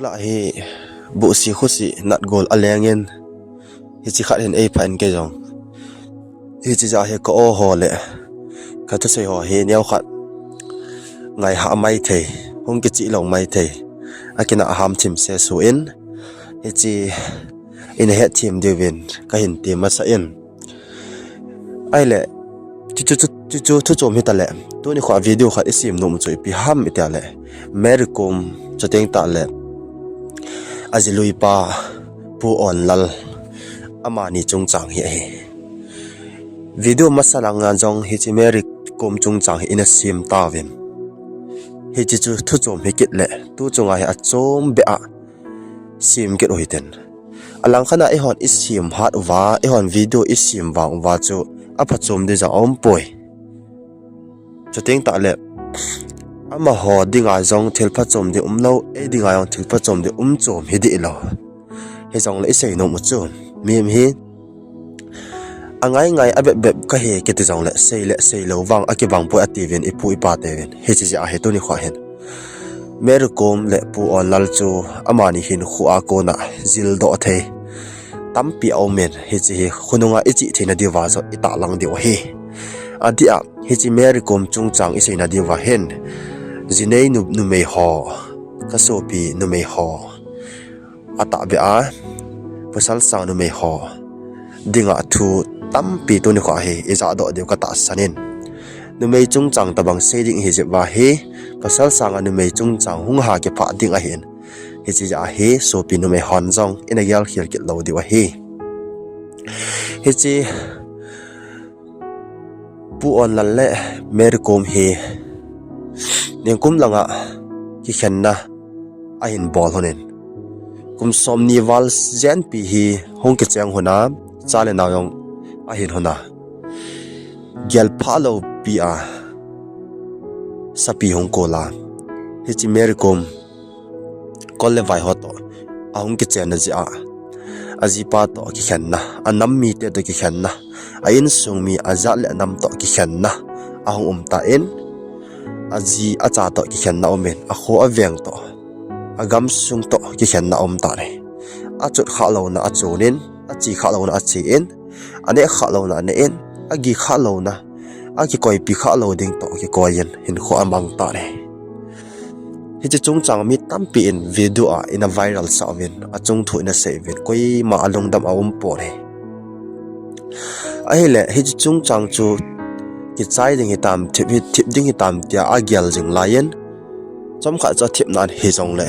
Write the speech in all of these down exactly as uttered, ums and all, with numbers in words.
Lah hi buhsi khusi natgol alengin, hichi khat hin eipha in kei jong. Hichi ja hi ka o ho le ka thusei ho hi neo khat ngai ha mai thei, hung kichi lo mai thei. Akina ham thim se su in, hichi in het thim diuvin ka hin ti masa in. Ahile, chu chu chu chu chu thu chom hita le, tuni kho video khat i sim nom chu ipi ham i tia le, Mary Kom, chuteng tah le, a ji lui pa Pu Onlal, amani chungchang hi ahi. Video masa langa jong hichi Mary Kom chungchang hi ina sim tauvin. Hichi chu thu chom hi kit le, tu chunga hi a chom be a sim kit u hitin. Alang khat a eihon i sim hat uva, eihon video i sim vang uva chu a phachom ding jong a um poi. Chuteng tah le, amaho dinga jong thil phachom ding um lo, ei dinga jong thil phachom ding um chom hi dih lo. Hijongle i sei nom u chu, mi hi a ngai ngai a bep bep ka hi kiti jongle, sei le sei lo vang a kibang poi a tiuvin, i pu i pa teuvin. Hichi jeh a hi tuni kho hin Mary Kom le Pu Onlal chu amani hinkho a kona jildoh thei tampi a um in, hichi hi khonunga i chih theina diuva jong i tahlang diu ahi. Adeh a, hichi Mary Kom chungchang i seina diuva hin, jinei nu, numei ho, ka sopi numei ho, atahbeh a, pasal sang numei ho dinga thu tampi tuni kho hi i jahdoh diu ka tahsan in. Numei chungchang tabang sei ding hi jeh uva hi, pasal sanga numei chungchang hung ha kiphah ding ahin. Hichi jeh a hi, sopi numei hon jong ina gelkhel kit lou diu ahi. Hichi Pu Onlal le Mary Kom hi ningkum langa kikhenna ahin bol lhonin, kum somni val jenpi hi hung kicheng lhona, cha le nao jong ahin lhona, gelphah loupi a sapi hung kol a, hichi Mary Kom kol le vai ho toh ahung kichenna jeh a, ajipa toh kikhenna, anam mite toh kikhenna, a insung mi ajat le anam toh kikhenna ahung um tan, aji acha toh kikhenna um in, akho aveng toh, agamsung toh kikhenna um tan ahi. Achot khah louna achon in, ache khah louna ache in, aneh khah louna aneh in, agi khah louna, akikoipi khah lou ding toh kikoi in hinkho amang tan ahi. Hichi chungchang mi tampi in video a ina viral sah uvin, achung thu ina sei uvin, koima alungdam a um pon ahi. Ahile, hichi chungchang chu kichai ding hitam, thip hi, thip ding hitam tia agel jing laiyin, chomkhat chu athipna ahi jongle,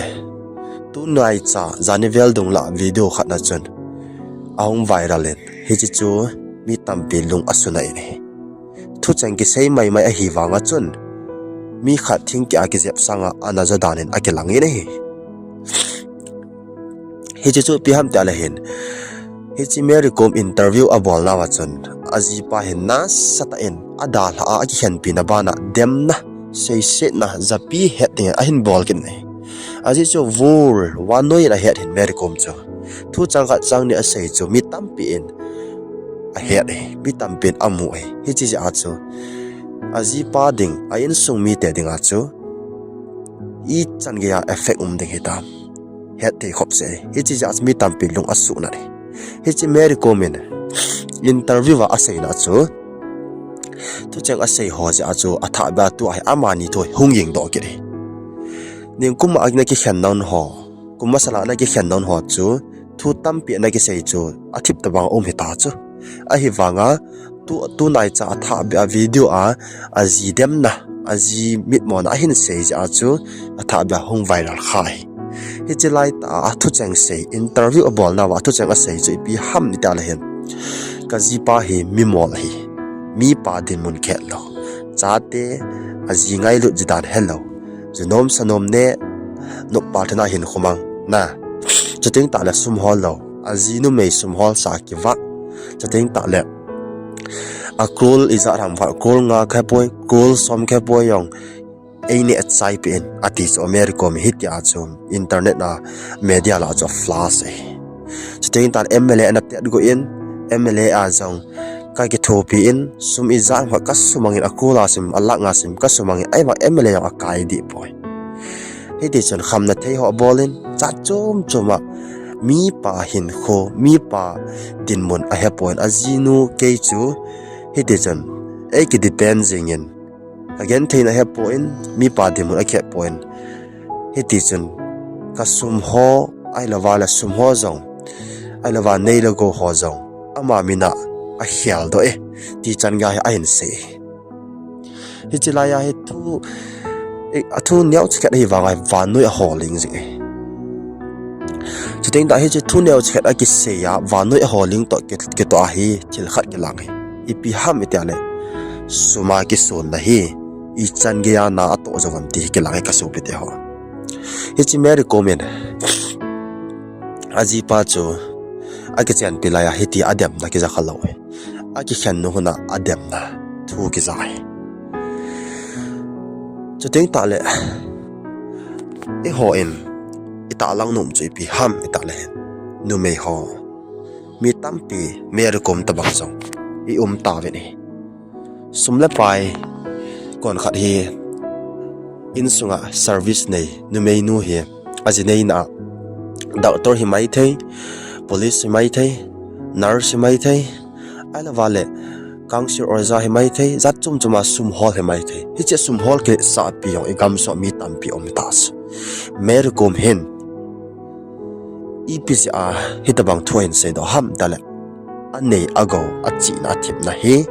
tunaicha jani vel dung lah video khat na chun ahung viral in, hichi chu mi tampi lung asuna in ahi. Thucheng kisei maimai ahi vanga chun, mi khat thingkeh a kijep sanga ana jo dan in akilang in ahi. Hichi chu ipi ham tia le hin, hichi Mary Kom interview abolnauva chun, ajipa hin nasatah in adalhah a, akikhenpina bana demna, seisetna, japi het dingin ahin bol kit in ahi. Ajeh chu vur, vannoi in ahet hin Mary Kom chu. Thu chang khat chang ni asei chu mi tampi in ahet ahi, mi tampi in amu ahi. Hichi jeh a chu ajipa ding, a insung mite dinga chu ichan geiya effect um ding hitam, hetthei khop seh ahi. Hichi jeh a chu mi tampi lung asuh nat ahi. Hichi Mary Kom in interview a aseina chu, thucheng asei ho jeh a chu athahbeh a tua hi amani thu hi hung gingdoh kit ahi. Ningkum a ana kikhen nau ho, kum masa la ana kikhen nau ho chu, thu tampi ana kisei chu athip tabang um hita chu. Ahivanga tu, tunaicha athahbeh a video a, aji demna, aji mitmona ahin sei jeh a chu athahbeh a hung viral kha ahi. Hichi laitah a thucheng sei, interview abolnauva thucheng asei chu ipi ham tia le hin, kajipa hi mimol ahi, mipa dinmun khet lou, chate aji ngailut ji dan helou, junom sanom ne, noppa thina hinkho mang na, chuteng tah le sum hol lou, aji numei sum holsa kivah, chuteng tah le a crore ijat ham khat, crore nga khe poi, crore som khe poi jong eineh chaipi in ati chu Mary Kom hitia chu internet a, media lah chu flash ahi. Chuteng tah le M L A ana tetgo in, M L A a jong kakithopi in, sum ijat ham khat kasumangin, a crore a sim, a lakh nga sim kasumangin, ahivang M L A jong akai dih poi. Hiti chun khamna thei ho abol in, chat chom chom a, mipa hinkho, mipa dinmun ahepon, ajinu kei chu, hiti chun, ei ki depend jing in, ka genthei na ahepon, mipa dinmun akihepon. Hiti chun, ka sum ho, ahilouva le sum ho jong, ahilouva nei le gou ho jong, ama mina akhel doh e, ti chan gei hi ahin sei. Hiche laiya hi thu, eh, athu neocha khat ahi vang a vannoi aholing jing e. Chuteng tah hiche thu neocha khat akisei a, vannoi aholing toh ki, kitoh a hi thil khat kilang e. Ipi ham iti le, sum a kisonna hi, ichan gei a na atoh jou ham ti hi kilang e ka sopite ho. Hiche Mary Kom in, ajipa chu, akichenpi laiya hiti ademna kija kha lou e. Akikhen nu hon a ademna thu kija e. Chuteng tah le, eihon itahlang nom chu ipi ham iti le hin, numei ho, mi tampi Mary Kom tabang jong i um tauvin ahi. Sum le pai, konkhat hi insunga service nei numeinu hi, aji neina a, doctor hi maithei, police hi maithei, nurse hi maithei, ahilouva le council oja hi maithei, jat chom chom a sum hol hi maithei. Hiche sum hol kiletsahpi jong igamsung a mi tampi um tah chu. Mary Kom hin, ipi jeh a hitabang thu ahin seidoh ham iti le, anei agou achihna athepna hi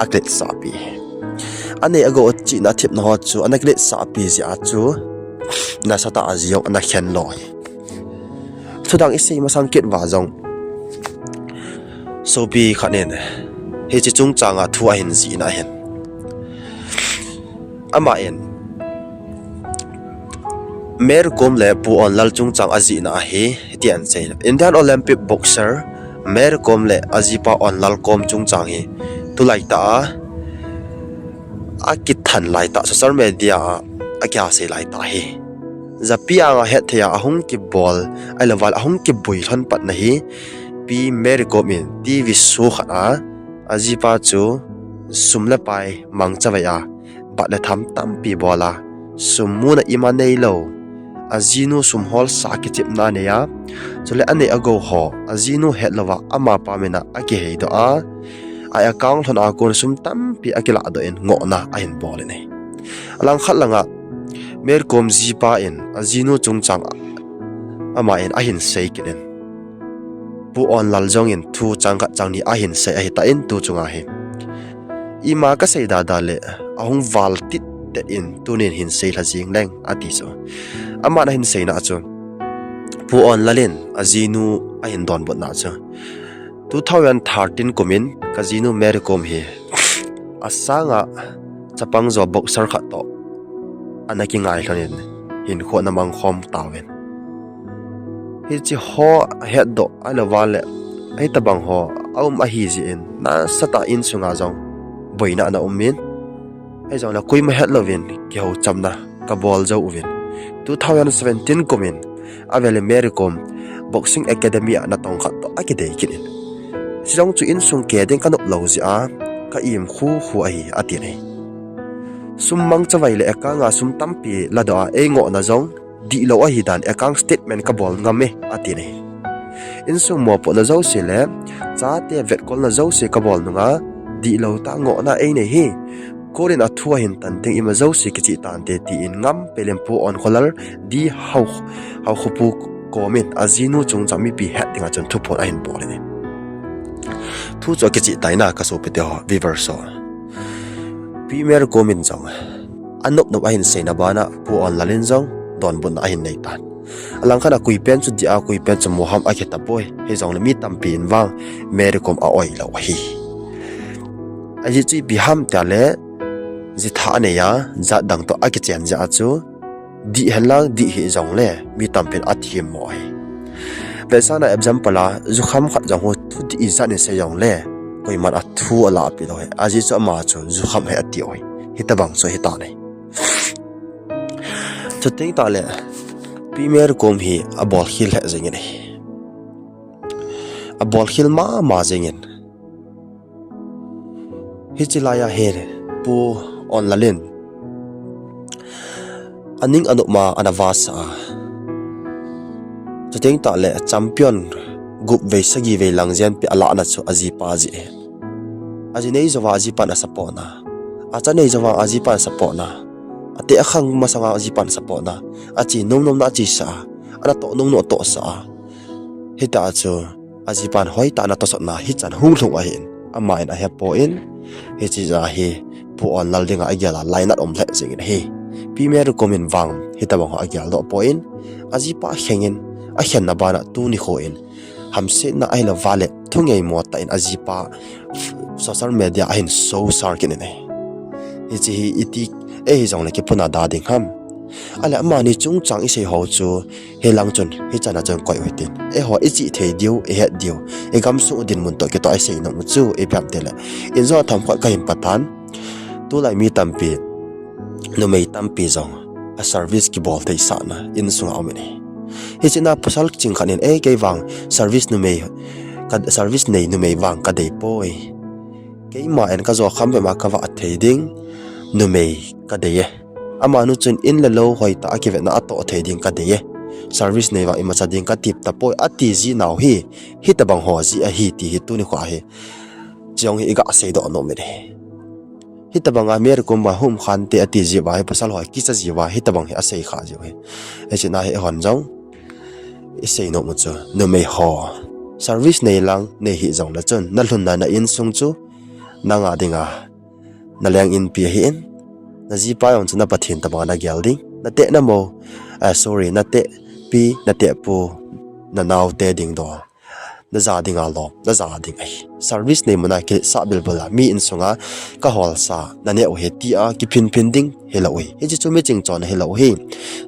akiletsahpi. Anei agou achihna athepna ho chu ana kiletsahpi jeh a chu, nasatah a ji jong ana khen lou hi. Thudang isei masang kit uva jong, sopi khat in hiche chungchang a thu ahin jihna ahin, aman, Mary Kom le Pu Onlal chungchang ajihna ahi, hiti ahin sei. Indian Olympic boxer Mary Kom le ajipa Onlal Kom chungchang hi, tulaitah a, akithan laitah, social media a, akisei laitah hi, japi anga hetthei a ahung kibol, ahilouva le ahung kibui lhon patna hi, Pi Mary Kom in TV show khat a, ajipa chu sum le pai mangchavai a, bat le tham tampi bol a, sum muna ima neilou, ajinu sum holsa kichepna anei a, chule anei agou ho, ajinu hetlouva amapa mina akiheidoh a, a account lhon a kon sum tampi akilahdoh in ngohna ahin bol in ahi. Alangkhat langa, Mary Kom jipa in ajinu chungchang a, aman ahin sei kit in, Pu Onlal jong in thu chang khat chang ni ahin sei ahitan tu chunga hi, ima kasei dada le, ahung val tittet in tunin hin seilha jing leng ati chu. Aman ahin seina chu, Pu Onlal in ajinu ahin donbutna chu, two thousand thirteen kum in kajinu Mary Kom hi, asanga chapang jo boxer khat toh ana kingai lhon in, hinkho ana mangkhom tauvin, hiche ho ahetdoh ahilouva le, hitabang ho aum ahi jeh in, nasatah insunga jong boina ana um in, hijongle koima hetlouvin kihouchamna kabol jou uvin, two thousand seventeen kum in, avele Mary Kom Boxing Academy a natong khat toh akidei kit in, hiche jong chu insung kei ding kanop lou jeh a, ka im khu khu ahi, atin ahi. Sum mangchavai le account a sum tampi ladoh a, eingohna jong dihlou ahidan account statement kabol ngam e, atin ahi. Insung mopohna jouse le chate vetkolna jouse kabol nunga, dihlou tah ngohna einei hi, konin athu ahin tan teng ima jouse kichih tante tin ngam pelin Pu Onkholal D Hao, Haokhopu Kom in ajinu chungchang mipi het dinga chun thuphon ahin bol in ahi. Thu chu akichih tai na kasopite ho, viewers ho. Pi Mary Kom in jong anop nop ahin seina bana Pu Onlal in jong donbutna ahin nei tan. Alangkhat a koipen chu dih a, koipen chu mo ham akitapoi. Hijongle mi tampin vang Mary Kom a-oi lou ahi. Ajeh chu ipi ham tile, jitha anei a, jatdang toh akichen jeh a chu, dih henlang dih hih jongle mi tampin athemmo ahi. Vetsahna example a, jukham khat jong hi thudih ijat in sei jongle koiman athu alahpeh lou ahi. Ajeh chu ama chu jukham ahi atiu ahi. Hitobang chu ahitan ahi. Chuteng tahle, Pi Mary Kom hi abolkhel lheh jengin ahi. Abolkhel mama jengin. Hiche laiya hi Pu Onlal in aning anop ma ana vasa a. Chuteng tah le champion gup vei sagi vei lang jen pi alahna chu ajipa jeh ahi. Aji nei jouva ajipan asupportna. Acha nei jouva ajipan asupportna. Ate akhang masanga ajipan asupportna. Achi nom nom na achisa a. Ana toh nom nom atohsa a. Hita chu ajipan hoitah na tosotna hichan hung lhung ahin. Amahin ahepon. Hiche jeh a hi Pu Onlal dinga agel a lainat um lheh jengin ahi. Pi Mary Kom in vang hitabang ho ageldoh pon. Ajipa akhengin, akhenna bana tuni kho in hamsetna ahilouva le thungeimo tah in ajipa social media ahin sosar kit in ahi. Hiche hi iti, eiho hijongle kipuna da ding ham. Ale amani chungchang isei ho chu, hilang chun, hichan a chun koi u hitin. Eiho ichih thei diu, ihet diu, igamsung u dinmun toh kitoh isei nom u chu, ipi ham itile. Injong themkhat kahin patan, tulai mi tampi, numei tampi jong, a service kibol theisahna, insunga um in ahi. Hiche na pasal ching khat in, eh, kei vang, service numei, ka, service nei numei vang kadei poi. Keima in kajo kham bep ma kavah thei ding, numei kadei e. Amanu chun in le lou hoitah a kivetna atoh thei ding kadei e. Service nei vang imacha ding katip tapoi, ati ji nau hi, hitabang ho jeh ahi ti hi tuni kho hi. Chujong hi iga seidoh nom in ahi. Hitabang a Mary Kom vang hung um khante ati ji uva hi pasal ho kicha ji uva hitabang hi asei kha jiu hi. Hiche na hi eihon jong isei nom u chu numei ho. Service nei lang nei hih jongle chun nalhunna na insung chu nanga dinga naleng inpi ahin. Najipa jong chu na Pathen tabanga nagel ding. Nateh namo, ah, sorry, nateh pi, nateh pu, nanaote ding dol. Naja dinga lom, naja ding ahi. Service nei muna kiletsah bilbul a, mi insunga kaholsa, naneh u hi tia kiphinphin ding hilou hi. Hiche chu miching chonna hilou hi.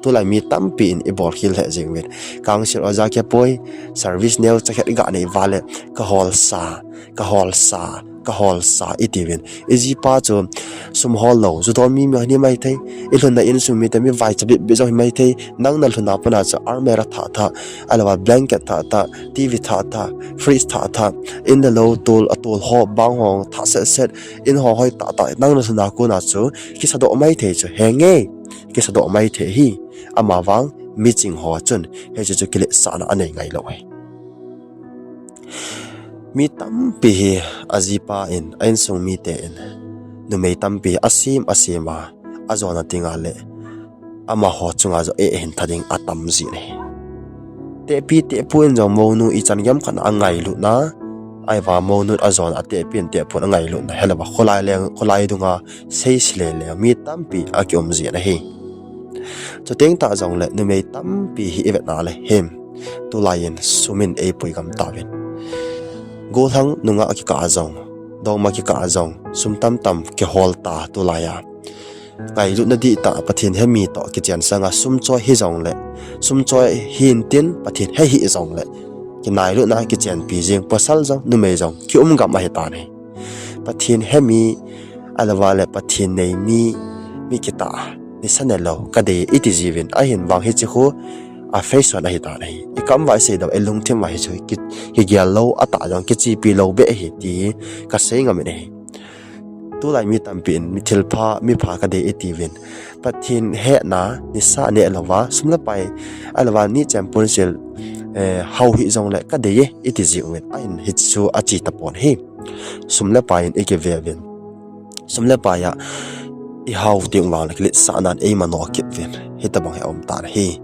Tulai mi tampi in ibol khel lheh jeng uvin. Council oja kipoi, service neocha khat iga nei uva le, kaholsa, kaholsa, kaholsa itiuvin. Ijipa chu sum hol lou, ju don mi mi hi maithei. Ilhunna insung mite mi vaicha bit bit jong hi maithei. Nang nalhunna pana chu almirah thah thah, ahilouva blanket thah thah, TV thah thah, fridge thah thah, in le lou tol, atol ho, bang ho thah set set, in ho hoitah tah, nang nalhunna kona chu kisadoh maithei chu, henge, kisadoh maithei hi, amavang miching ho chun hiche chu kiletsahna anei ngailou hi. Mi tampi hi ajipa in, a insung mite in, numei tampi asem asem a, ajona dinga le, amaho chunga jong eh, eh hin tha ding atam jin ahi. Tehpi tehpu in jong mounu ichan gam khat a angailutna, ahivang mounun ajona tehpi in tehpun angailutna, hilouva kholai leng, kholai dunga seise le leng mi tampi akium jin ahi. Chuteng tah jongle numei tampi hi ivetna le hin, tulai in sum in eipui gam tauvin. Gollhang nungah kikah a jong, dongma kikah a jong, sum tamtam kihol ta tulai a. Ngailutna dihtah Pathen he mi toh kichen sanga sum choi hijongle, sum choi hintin Pathen he hijongle, kinailutna kichenpi jeng pasal jong, numei jong, kium gam ahitan ahi. Pathen he mi, ahilouva le Pathen nei mi, mi kitah, nisa nelou, kadei iti jiuvin, ahinvang hiche khu, a fashion ahitan ahi. Ikam uva isei doh, ilungthim uva hiche, ki, kigel lou, atah jong, kichepi lou beh ahi, ti, kasei ngam in ahi. Tulai mi tampi in, mi thilpha, mipha kadei itiuvin. Pathen hetna, nisa neh louva, sum le pai, ahilouva nichen ponsil, eh, hao hijongle, kadei e, iti jiuvin. Ahin hiche chu ache tapon ahi. Sum le pai in ikiveuvin. Sum le pai a ihao teng vangle kiletsahnan eimano kit uvin. Hitobang hi aum tan ahi.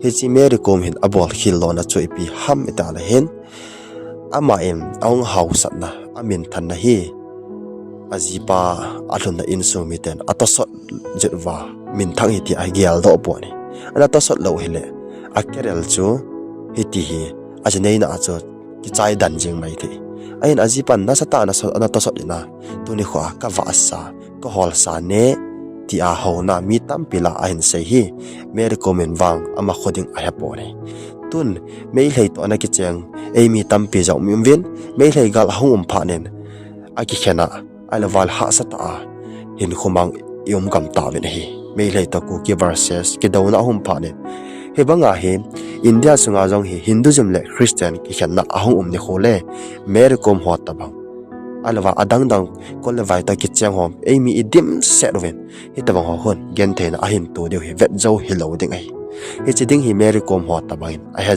Hiche Mary Kom hin abol khel lona chu ipi ham itile hin, ama in ahung haosatna, aminthanna hi ajipa alhunna insung miten atosot jeh uva minthang ahi tia ageldoh pon ahi. Ana tosot lou hile, a career chu hiti hi, ajineina a chu kichai dan jeng mai thei. Ahin ajipan nasatah a ana tosot in a, tuni khoa kavahsa, kaholsa ne, tia houna mi tampi lah a ahin sei hi, Mary Kom in vang ama kho ding ahepon ahi. Tun, Meitei toh ana kicheng, eimi tampi jong um uvin, Meitei gal ahung um phat in, akikhen a, ahilouva le hahsatah a, hinkho mang i um gam tauvin ahi. Meitei toh Kuki versus kidouna ahung um phat in. Hibanga hi, India sunga jong hi Hinduism le Christian kikhenna ahung um nikho le, Mary Kom ho tobang Ahilouva adang dang kol le vai toh kicheng ho, eimi idimset uvin, hitobang ho hin gentheina ahin to diu hi vetjou hilou ding ahi. Hiche ding hi Mary Kom ho tobang in ahe,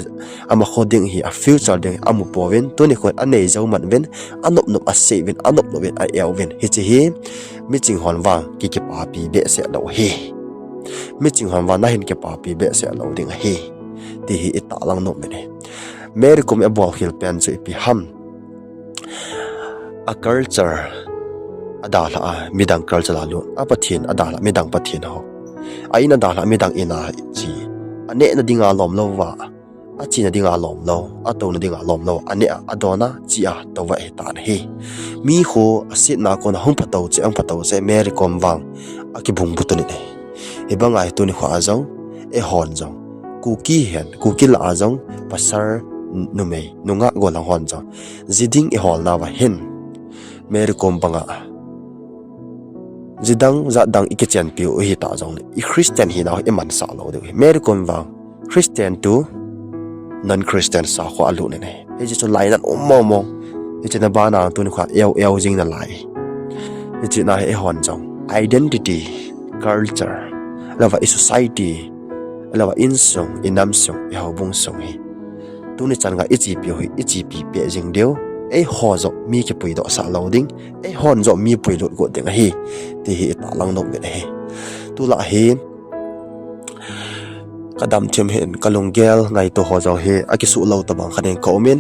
ama kho ding hi, a future ding amu pouvin, tuni khun anei jou man uvin, anop nop asei uvin, anop nop in a-eu uvin. Hiche hi miching hon vang ki kipapi behseh lou hi. Miching hon vang nahin kipapi behseh lou ding ahi, ti hi itahlang nom uvin ahi. Mary Kom in abol khel pen chu ipi ham? A culture adalhah a midang culture a lut, a Pathen adalhah midang Pathen ho, a in adalhah midang in a che, aneh na dinga lom louva, achena dinga lom lou, atouna dinga lom lou, aneh a, adon a, che a, tou a ahitan ahi. Mi kho asetna a kon a hung phatou cheh, hung phatou cheh, Mary Kom vang akibung butun in ahi. Hibanga hi tuni khoa jong, eihon jong, Kuki hen, Kuki lah a jong, pasal, numei, nungah gollhang hon jong, ji ding iholnauva hin, Mary Kom banga ji dang jat dang ikichenpiu ahitah jongle, i Christian hinau hi imansah lou diu hi. Mary Kom vang Christian to non-Christian sakho alut in ahi. Hiche chu lainat um mong mong. Hiche na bana tuni khoa eu eu jing nalai. Hiche na hi eihon jong identity, culture, ahilouva i society, ahilouva insung, inam sung, i houbung sung hi, tuni chan gei ichepiu hi ichepi peh jing diu. Eiho joh mi kipuidoh sah lou ding, eihon joh mi puilut got ding ahi, ti hi itahlang nom uvin ahi. Tulai hi kadam thim hin, kalunggel ngaito ho jong hi akisuh lou tobang khat in ka um in,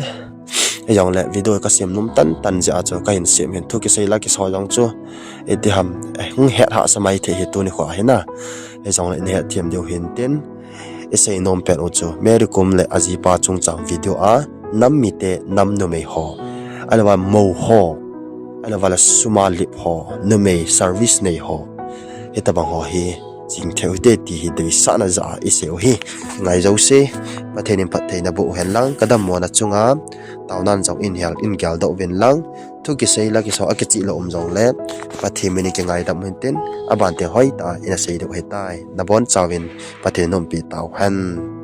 hijongle video kasem nom tan tan jeh a chu kahin sem hin, thu kisei la kisa jong chu, iti ham, hung het hahsa mai thei hi tuni khoa hi na. Hijongle ihet them diu hin tin, isei nom pen u chu Mary Kom le ajipa chungchang video a, nam mite, nam numei ho, ahilouva mou ho, ahilouva le sum a lip ho, numei service nei ho, hitobang ho hi chingthei u hite ti hi deisahna jeh a isei u hi. Ngai jouse, Pathen in phattheina boh uhen lang, kadammona chunga taonan jong in hel in geldoh uvin lang, thu kisei la kisa akichih lou um jongle, Pathen min in kingaidam uhin tin, aban teng hoitah a ina sei diu ahitai. Nabonchauvin Pathen in umpi tauhen.